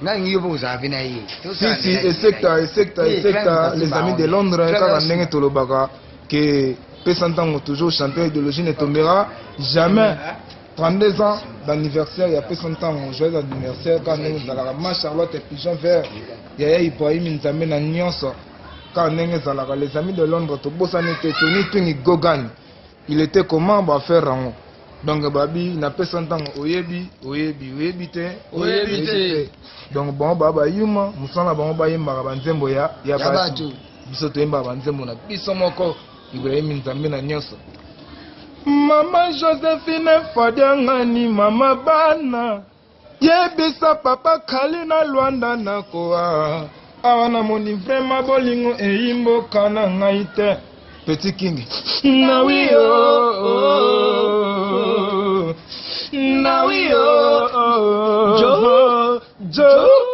Nga ngi yo mpo kozala mpe na ye. Si si, esekta esekta esekta, les amis de Londres, kaka ndenge tolobaka ke pesa ntango toujours champion, idéologie ne tombera jamais. 32 ans d'anniversaire ya pesa ntango, joyeux anniversaire. Kaka ndenge ezalaka, ma Charlotte Pigeon Vert, yaya Ibrahim Nzambe na nyonso, kaka ndenge ezalaka, les amis de Londres, tobosani te. Tony Twingi Gogan, il était comment bafaire yango? Donc babi napesa ntango, oyebi, oyebi, oyebi te. Oyebi te. Donc bango baa bayuma, mosala na bango bayembaka banzembo ya Ya bato. Bato. Biso toyembaka banzembo na biso moko. Ibrahim Nzambe na nyonso, mama Josephine Fadiangani, mama bana, yebisa papa Kali na Lwanda nakoa awa, namoni vraiment bolingo eyimboka na ngai te. Petit King nawi o, nawi o. Jo. Jo.